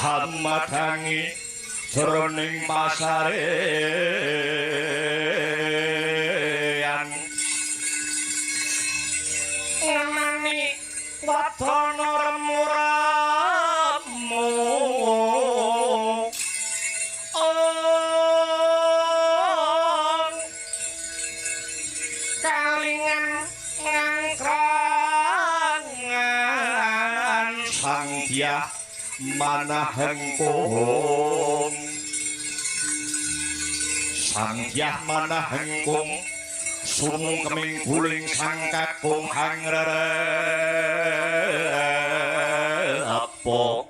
Hamadangi jroning pasarean ngenani wadana remu-remu kalingan ngangkrangan sang dyah manahengkung sang dyah manahengkung sumungkeming guling sang kakung hangrerep apa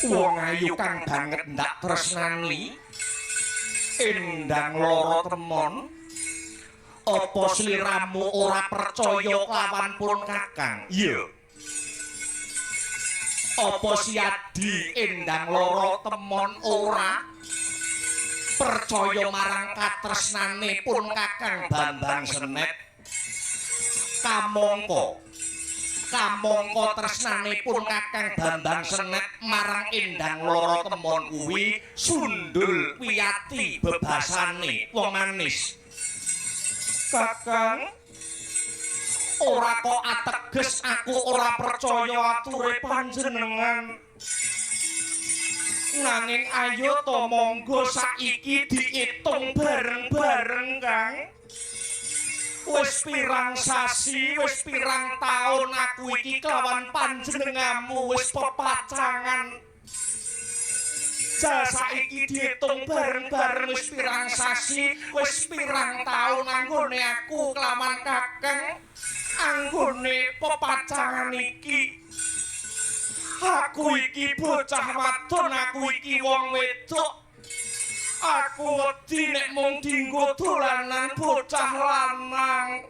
wong ayu kang banget ndak tresnani Endang Loro Temon, apa sliramu ora percaya kelawan pun kakang? Iya. Apa siadi Endang Loro Temon ora percaya marang katresnane pun kakang Bambang Senet? Kamangka kamangka tresnane pun kakang Bambang Senet marang Endang Loro Temon kuwi sundul wiyati bebasane wong manis. Kakang, ora kok ateges aku ora percaya ature panjenengan. Nanging ayo to monggo saiki diitung bareng-bareng, Kang. Wis pirang sasi, wis pirang taun aku iki kelawan panjenenganmu wis pepacangan. Jal saiki diitung bareng-bareng wis pirang sasi, wis pirang taun anggone aku kelawan kakang anggone pepacangan iki. Aku iki bocah wadon, aku iki wong wedok. Aku wedi nek mung dinggo dolanan bocah lanang.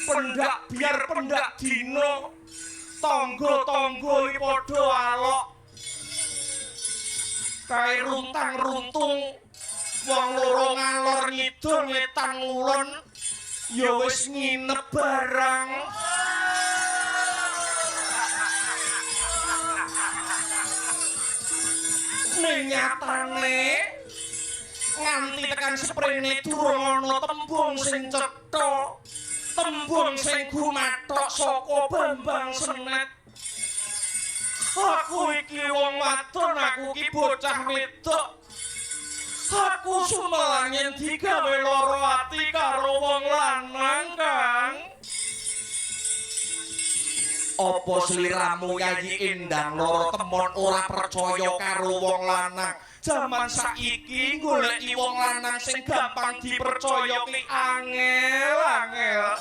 Pendak biar pendak dina, tangga-tangga iki padha alok. Kae runtang-runtung wong loro ngalor ngidul ngetan ngulon ya wis nginep barang. Ning nyatane nganti tekan seprene durung ana tembung sing cetha, tembung sing gumathok saka Bambang Senet. Aku iki wong wadon, aku iki bocah wedok. Aku sumelang yen digawe lara ati karo wong lanang, Kang. Apa sliramu Yayi Endang Loro Temon ora percaya karo wong lanang? Jaman saiki goleki wong lanang sing gampang dipercaya ki angel, angel.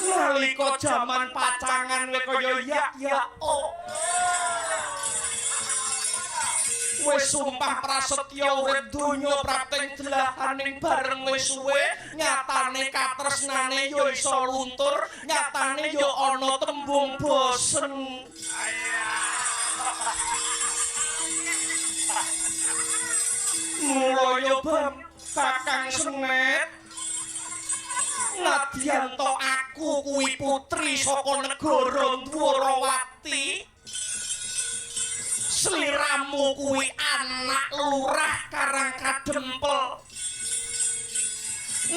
Nalika jaman pacangan we kaya ya ya oh. Wis sumpah prasetya urip donya prapting delahaning bareng wis suwe, nyatane katresnane ya iso luntur, nyatane ya ana tembung bosen. Mula ya Bam, Kakang Senet, nadyan to aku kuwi putri saka negara Dwarawati, sliramu kuwi anak lurah Karang Kadempel.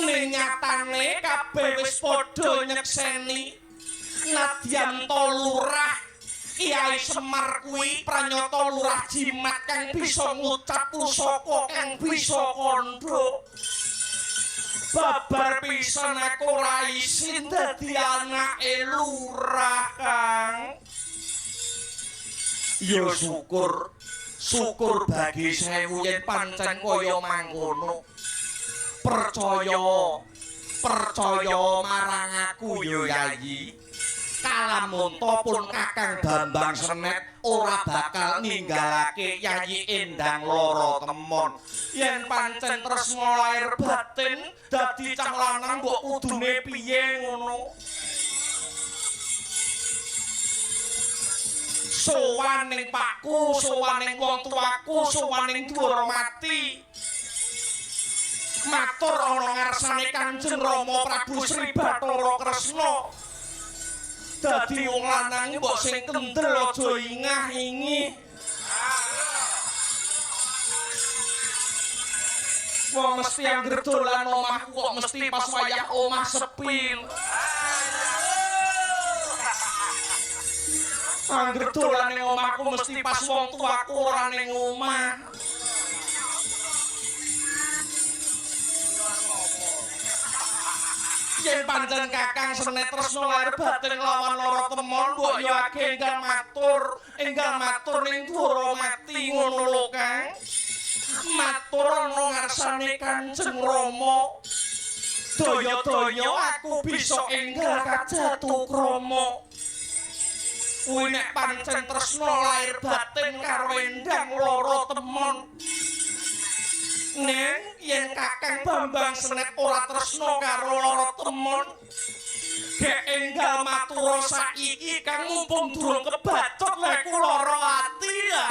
Ning nyatane kabeh wis padha nyekseni nadyan to lurah Kyai Semar kuwi pranyata lurah jimat kang bisa ngucap pusaka kang bisa kandha. Babar pisan aku ora isin dadi anake lurah, Kang. Ya syukur, syukur bagi sewu yen pancen kaya mangkono. Percaya, percaya marang aku ya Yayi. Kalamunta pun Kakang Bambang Senet ora bakal ninggalake Yayi Endang Loro Temon. Yen pancen tresna lair batin dadi cah lanang mbok kudune piye ngono. Sowan ning pakku, sowan ning wong tuaku, sowan ning Dwaramati. Matur ana ngarsane Kanjeng Rama Prabu Sri Bathara Kresna. Dadi wong lanang mbok sing kendel aja ingah-ingih. Wong mesti angger dolan omahku kok mesti pas wayah omah sepi. Angger dolan ning omahku mesti pas wong tuaku ora ning omah. Yen pancen Kakang Senet tresna lahir batin lawan lara temon, mbok yo age enggal matur ning Dwaramati ngono lho Kang. Matur ana ngarsane Kanjeng Rama. Daya-daya aku bisa enggal kajatu krama. Kuwi nek pancen tresna lahir batin karo Endang lara temon. Neng yen Kakang Bambang Senet ora tresna karo lara temon, gek enggal matura saiki Kang, mumpung durung kebacut lek lara ati ya.